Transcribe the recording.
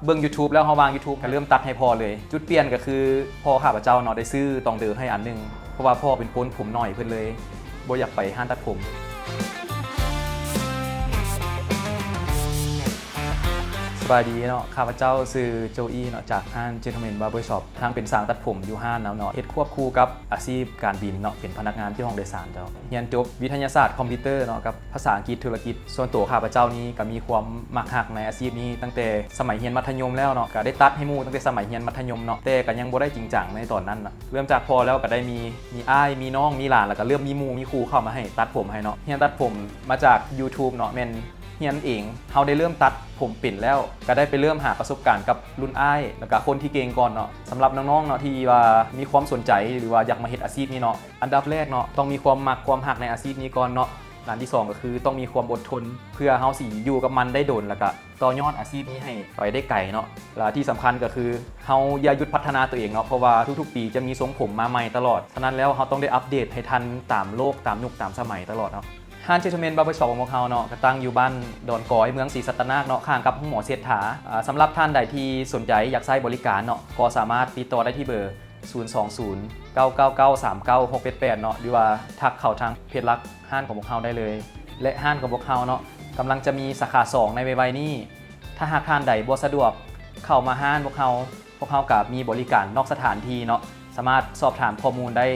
ເບິ່ງ YouTube ແລ້ວເຮົາວາງ YouTube ກໍເລີ່ມຕັດໃຫ້ພໍ່ເລີຍ. ຈຸດປ່ຽນກໍຄືພໍ່ຂ້າພະເຈົ້າເນາະ ໄດ້ຊື້ຕອງເດີໃຫ້ອັນໜຶ່ງ ເພາະວ່າພໍ່ເປັນຄົນຜົມໜ້ອຍ ເພິ່ນເລີຍບໍ່ຢາກໄປຮ້ານຕັດຜົມ. ສະບາຍດີເນາະ, ຂ້າພະເຈົ້າຊື່ໂຈອີເນາະ ຈາກຮ້ານ Gentleman Barber Shop ທັງເປັນຊ່າງຕັດຜົມຢູ່ຮ້ານນຳເນາະ, ເຮັດຄວບຄູ່ກັບອາຊີບການບິນເນາະ, ເປັນພະນັກງານທີ່ຫ້ອງໂດຍສານເຈົ້າ. ຮຽນຈົບວິທະຍາສາດຄອມພິວເຕີເນາະ ກັບພາສາອັງກິດທຸລະກິດ. ສ່ວນໂຕຂ້າພະເຈົ້ານີ້ກໍມີຄວາມມັກຮັກໃນອາຊີບນີ້ຕັ້ງແຕ່ສະໄໝຮຽນມັດທະຍົມແລ້ວເນາະ, ກໍໄດ້ຕັດໃຫ້ໝູ່ຕັ້ງແຕ່ສະໄໝຮຽນມັດທະຍົມເນາະ, ແຕ່ກໍຍັງບໍ່ໄດ້ຈິງຈັງໃນຕອນນັ້ນເນາະ. ເລີ່ມຈາກພໍ່ແລ້ວກໍໄດ້ມີ ມີອ້າຍ ມີນ້ອງ ມີຫຼານ ແລ້ວກໍເລີ່ມມີໝູ່ມີຄູ່ເຂົ້າມາໃຫ້ຕັດຜົມໃຫ້ເນາະ. ຮຽນຕັດຜົມມາຈາກ YouTube ເນາະ ແມ່ນຮຽນເອງ. ເຮົາໄດ້ເລີ່ມຕັດຜົມເປັນແລ້ວ ກໍໄດ້ໄປເລີ່ມຫາປະສົບການກັບລຸ້ນອ້າຍ ແລ້ວກໍຄົນທີ່ເກັ່ງກ່ອນເນາະ. ສຳລັບນ້ອງໆເນາະ ທີ່ວ່າມີຄວາມສົນໃຈ ຫຼືວ່າຢາກມາເຮັດອາຊີບນີ້ເນາະ, ອັນດັບແລກເນາະ ຕ້ອງມີຄວາມມັກຄວາມຮັກໃນອາຊີບນີ້ກ່ອນເນາະ. ອັນທີສອງກໍຄືຕ້ອງມີຄວາມອົດທົນ ເພື່ອເຮົາຊິຢູ່ກັບມັນໄດ້ດົນ ແລ້ວກໍຕໍ່ຍອດອາຊີບນີ້ໃຫ້ໄປໄດ້ໄກເນາະ. ແລະທີ່ສຳຄັນກໍຄືເຮົາຢ່າຢຸດພັດທະນາຕົວເອງເນາະ, ເພາະວ່າທຸກໆປີຈະມີຊົງຜົມມາໃໝ່ຕະຫຼອດ. ສະນັ້ນແລ້ວເຮົາຕ້ອງໄດ້ອັບເດດໃຫ້ທັນຕາມໂລກ, ຕາມຍຸກ, ຕາມສະໄໝຕະຫຼອດເນາະ. ຮ້ານ Gentleman Barber Shop ຂອງພວກເຮົາເນາະ ກໍຕັ້ງຢູ່ບ້ານດອນກອຍ ເມືອງສີສັດຕະນາກເນາະ, ຂ້າງກັບໂຮງໝໍເສດຖາ. ອາ ສຳລັບທ່ານໃດທີ່ສົນໃຈຢາກໃຊ້ບໍລິການເນາະ ກໍສາມາດຕິດຕໍ່ໄດ້ທີ່ເບີ ສູນສອງສູນ ເກົ້າເກົ້າເກົ້າ ສາມເກົ້າຫົກແປດແປດເນາະ ຫຼືວ່າທັກເຂົ້າທາງເພຈຫຼັກຮ້ານຂອງພວກເຮົາໄດ້ເລີຍ. ແລະຮ້ານຂອງພວກເຮົາເນາະ ກຳລັງຈະມີສາຂາສອງໃນໄວໆນີ້. ຖ້າຫາກທ່ານໃດບໍ່ສະດວກເຂົ້າມາຮ້ານພວກເຮົາ, ພວກເຮົາກໍມີບໍລິການນອກສະຖານທີ່ເນາະ, ສາມາດສອບຖາມຂໍ້ມູນໄດ້